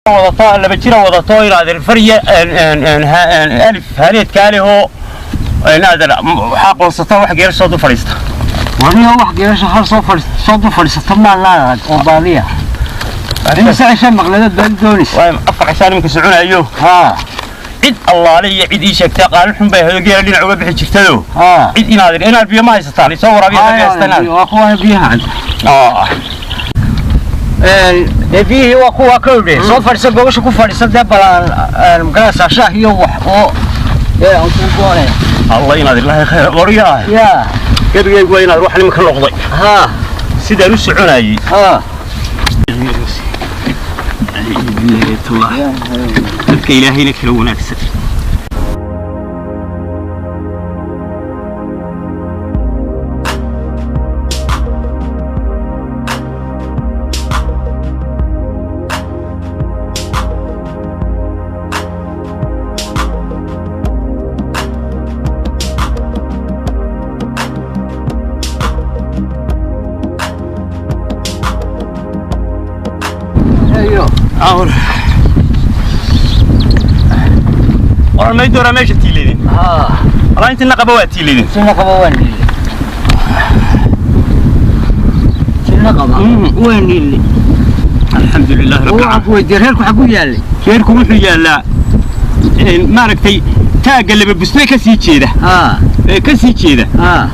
Wadato laba jira wadato inaadeer farya alif haleedkaa lehoo inaadeer waxaa qoonsata wax geela soo dul fadhiista. Waniga wax geelasha hal soo fadhiis soo dul fadhiisata maan laadahay oo baadiya. Imise cisha maqleed baad doonaysa? Waa 4 cishaan iminka soconayo. Haa. Cid allaale iyo cid ii sheegtay qaalin xun bay ahayd oo geela dhinac uga bixi jirtayoo. Haa. Cid inaadeer inaad biyo ma haysataan isoo waraabiya hadda haystaan. Waa kuwa biyaha. Dee biyihii waa kuwa ka odhe soo fadhiisa gogasha ku fadhiisa dee balaan magaraysaa shaah iyo wax oo dee aan kuu goonay. Allah inaad ilaahay khayr waryaa. Yaa. Gebigaygu waa inaad wax nimanka noqday. Haa. Sidaan u soconayay. Haa. Dadka ilaahayna kala wanaagsan. Ayo. Awr. War may doora meesha tiileedin. Haa. Walaa intina qaba waa tiileedin. Sina qaba waa niile. Sina qaba waa niile. Alxamdulilah rabbil Waxaan ku weydiiyey reerku xaguu yaallay? Reerku wuxuu yaallaa maaragtay taagga laba busne ka sii jeeda. Haa. Ee ka sii jeeda. Haa.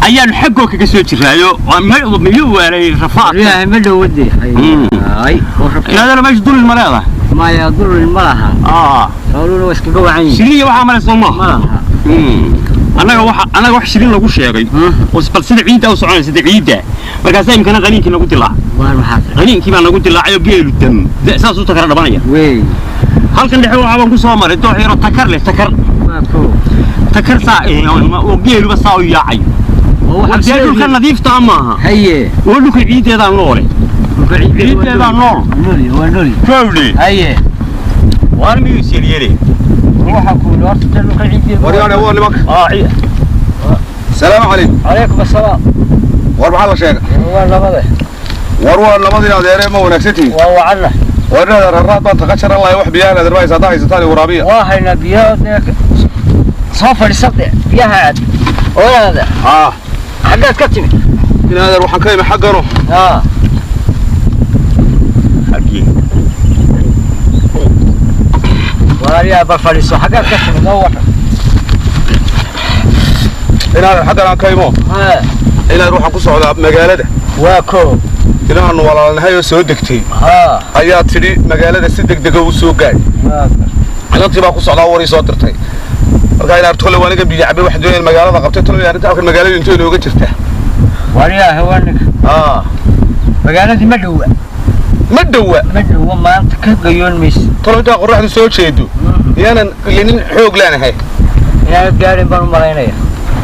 Ayaanu xaggoo kaga soo jiraayo waa miyuu waalay rafaad. Ilaahay ma dhowade. Ay. Inaadana meesha dulin ma leedahay? Maya dulin ma laha. Xooluhuna waa iskaga wacan yihiin. Shiriya waxaa malaysa maaha. Ma laha. Annaga waxa annaga wax shirin lagu sheegay oo bal sida ciidda u soconaysa sida ciidda markaasaa imkana qaniinkii nagu dilaac. Waar maxaa? Qaniinkii baa nagu dilaacay oo geelu dam saas u takara dhabanaya. Wey. Halkan dhexe waxaa baan ku soo maray doox yaroo takar leh takar. Waa koo. Takar saa oo geeluba saa u yaacay. Oo Dee dhulka nadiifta maaha. Haye. Oo dhulka ciiddeedaa noole. Ciiddeedaa nool. Nool waa nool. Kowdhe. Haye. Waar miyuu isyeelyeelay? Waxa ku yidhi horta dee dhulka ciiddeeda. Waryaane waa nimanka. Aa. Salaamu calaykum. Calaykum assalaam. War maxaa la sheegay? Waa labada. War waa labadii adeere ma wanaagsan tihiin? Waa wacana. War inaad rarraad baan taqa jaran lahay wax biyaha adeer ma haysataa haysataan iyo waraabiya. Waa haynaa biyo dee soo fadhiisa dee biyaha cad. Ogaada. Haa. Xaggaad ka timid? In adeer waxaan ka imi xaggano. Haa. Xaggee? Walaaliyaa bal fadhiiso xaggaad ka timid oo waran. In adeer xaggan aan ka imo. Haa. In adeer waxaan ku socdaa magaalada. Waa koo. Inaanu walaalnahay oo soo degtay. Haa. Ayaa tidhi magaalada si degdega u soo gaadh. Inantii baa ku socdaa war ii soo dirtay. Markaa inaad tole waaniga biyo cabay waxaan doonaya in magaalada qabtay tole arrinta halkan magaalada intee inooga jirtaa. Wariyaa haweenka. Haa. Magaaladii ma dhowa. Ma dhowa. Ma dhowa maanta ka gayoon mayso. Tole intaa qorraxdu soo jeedo. Miyaanan linin xoog leenahay. Inaanad gaadhin baan u malaynaya.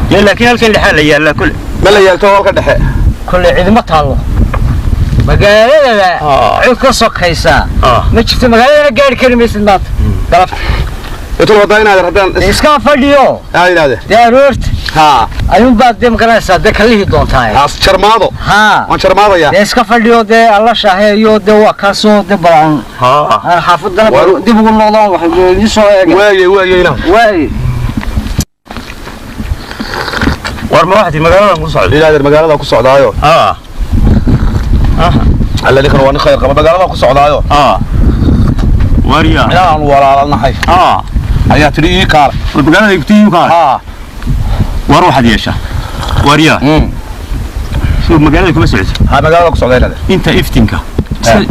Dee laakiin halkan dhexaa la yaallaa kule. Ma la yaalto halka dhexe. Kule cidima taallo. Magaaladada cid ka sokaysaa. Ma jirto magaaladana gaari kari maysid maanta. Galabta. Tole haddaan inaadeer haddaan. Iska fadhiyo. Haa inaadeer. Dee aroorta. Haa. Ayuunbaad dee magaranaysaa dee kalihii doontaa. Haas jarmaado. Haa. Waan jarmaadayaa. Dee iska fadhiyo dee alla shaaheeyo dee waa kaasoo dee balan. Haa. Aan xaafadana dib ugu noqdaan wax idin soo eega. Waaye waaye inaad. Waaye. War ma waxaad magaaladan ku socday? Inaadeer magaalada ku socdaayo. Haa. Alla ninkan waa nin khayr qaba magaalada ku socdaayo. Haa. Wariyaa. Inaan walaalnahay. Haa. Ayaa tidhi ii kaale. War magaalada igti ii kaale. Haa. War waxaad yeeshaa. Wariyaa. Soo magaalada kuma socoto. Haa magaalada ku socday inaad. Inta iftinka.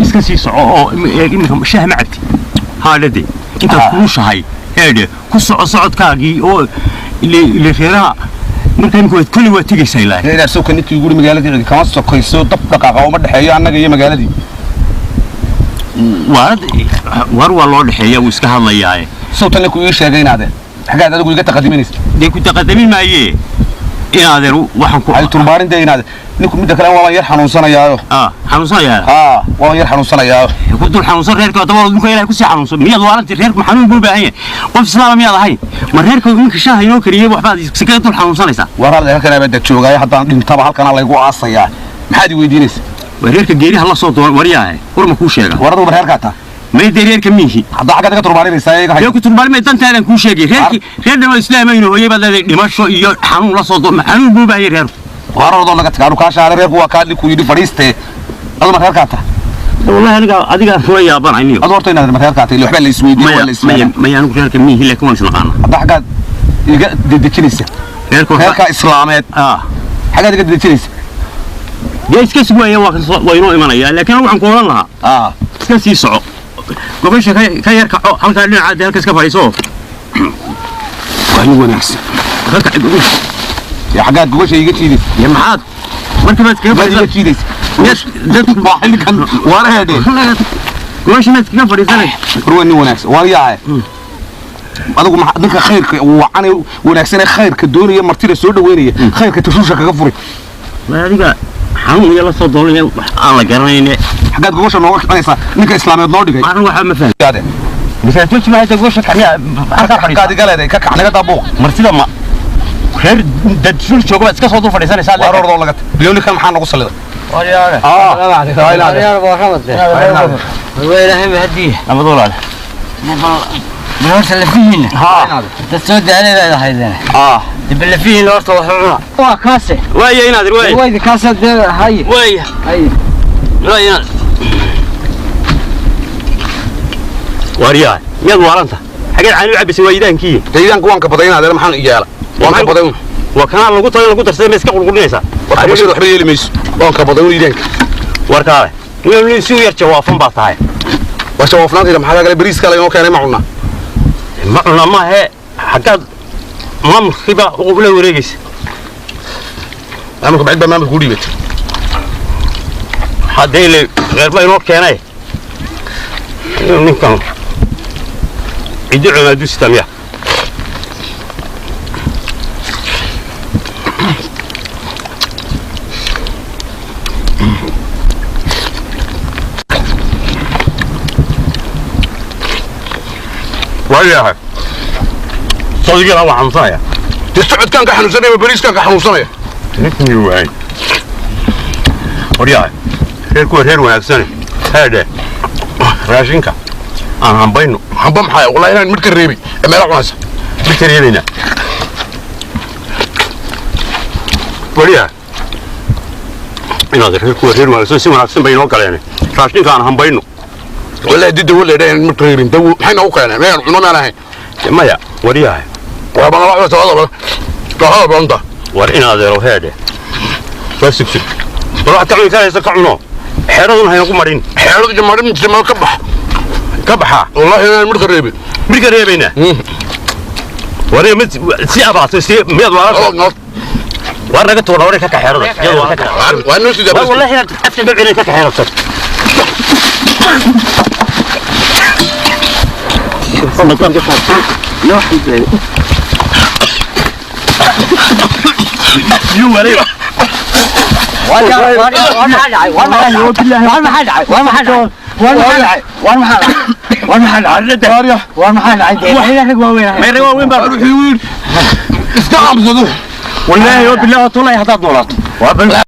Iska sii soco oo iminka shaah ma cabti. Haa dhade. Intaad kulushahay. Eedhe ku soco socodkaagii oo ile reeraha marka imika waad kulli waa tegaysaa ilaahay. Inaad soo ninkii guri magaaladii cidi kama sokayso dab dhaqaaqa uma dhexeeyo annaga iyo magaaladii. War waa loo dhexeeya wuu iska hadlayaa. Sawtan ninku ii sheegay inaade xaggaad adigu iga taqadiminaysa. Dee ku taqadamin maaye inaadeer waxaan ku ay turbaarin dee inaade ninku midda kale waan yar xanuunsanayaayo. Xanuunsanayaa. Haa waan yar xanuunsanayaayo. Ku dul xanuunsan reerka dabada dhulka ilaahay ku sii xanuunsan miyaad waalanti reerku xanuun buu u baahan yahay qof islaam miyaad ahayn ma reerka ninka shaaha inoo kariyay waxbaad iskaga dul xanuunsanaysaa. War halkan abada joogaayo haddaan dhintaba halkan laygu aasayaa maxaad i weydiinaysaa? Waa reerka geeriha la soo doon waryahay war ma kuu sheega. War adigu reerkaa taa. Ma reerka miihi Hadda xaggaad iga turbaarinaysaa iyaga. Yaa ku turbaarimay dantaadan kuu sheegay reerkii reer dhamo islaamayno hooyay baad leedahay dhimasho iyo xanuun la soo doon xanuun buu baayay reerku. Waaradoo laga tagaa kaa shaaray reerku waa kaa ku yidhi fadhiiste. Adu ma reerkaa tahay? Wallahi aniga adiga kula yaabanayniyo. Adu horta inaad ma reerkaa tahay waxba la isweydiin waa la isweydiin. Maya anigu reerka miihi laakiin waan isnaqaanaa. Hadda xaggaad iga dedejinaysa. Reerku reerka islaameed. Xaggaad iga dedejinaysa. Dee iska sugaya waa waa inoo imanaya laakiin waxaan ku oran lahaa. Iska sii soco. Gobasha ka yar kaco halkaa dhinaca dee halka iska fadhiiso. Waa nin wanaagsan. Ka kac gogosha. Yaa xaggaad gogosha iga jiidaysa. Ya maxaad markii baad iskaga Baad iga fadhiisan. jiidaysa. Dadku Waa xilligan waana heedheen. Gogosha maad iskaga fadhiisanay. War waa nin wanaagsan. Waan yahay. Adigu maxaa ninka khayrka wacan wanaagsan ee khayrka doonaya martida soo dhaweynaya khayrka tashuusha kaga furi. Waa adiga xanuun iyo la soo doonaya wax aan la garanayne. Xaggaad gogosha nooga kicinaysaa ninka islaameed noo dhigay. Arrin waxaa ma fahmin. Masaajid ma haysa gogosha kacmiya halkaa fadhiisa. Xaggaad iga leedahay ka kac naga daa buuq. Martida ma reer dad shul jooga baad iska soo dul fadhiisanaysaa. Waar ordoo laga tag. Bilowni kan maxaa nagu salliday? Waryaare. Waryaare baa ramad leh. Waa ilaahay mahadiye. Nabad walaal. Bal horta lafihiina. Dad soo daalay baad ahaydeen. Dib lafihiina horta wax cuna. Waa kaase. Waaya inaad waaya. Waa idin kaase dee hay. Waaya. Hay. Waaya inaad. Waryaare miyaad waalanta? Xageed caani u cabisay waa idaankii. Deegaanku waan ka baday inaad maxaan iyaala. Waan ka baday. Waa kanaa lagu talin lagu darsaday ma iska qulqulinaysaa? Warka bashir waxba yeeli mayso. Waan ka baday iidaanka. Warkaale. Nin si u yar jawaafan baa tahay. Waa jawaafnaantayda maxaa kale bariiska la inoo keenay ma cunaa. Ma cunaa ma he xaggaad maamulkiiba ula wareegaysa. Maamulka bacid baa maamulka u dhiibatay. Haddii la reer baa inoo keenay. Ninkan ciddi cunaa dusita miya. Waayahay. Sawdigii waa xanuunsanaya. Dee socodkaan ka xanuunsanaya bariiskaan ka xanuunsanaya. Ninkii waay. Waryahay. Reerku waa reer wanaagsan. Haadhe. Raashinka aan hambayno. Hamba maxaa wallahi inaan mid ka reebay ee meela cunaysa. Mid ka reebayna. Waryahay. Inaad reerku waa reer wanaagsan si wanaagsan bay inoo galeen. Raashinka aan hambayno. Wallahi dii dawo leedahay mid ka reebin dawo maxay noogu keeneen meel cuno meel ahayn. Maya waryahay. Waa baan la cunaysa wada badan. Badan. War inaad eero haadhe. Waa sug. War waxaad ka cuni karaysa ka cuno. Xeeraduna hayna ku marin. Xeeradu iyo marin jima ka bax. Ka baxa. Wallahi inaan mid ka reebin. Mid ka reebayna. War mid si abaatay si mid waa. War naga tuur war ka ka xeerada. Iyadu waa ka. Waa noo sidaa. Wallahi inaad afka babcina ka ka xeerada. You were Iska aamusado. والله وبالله طلع هذا دولار.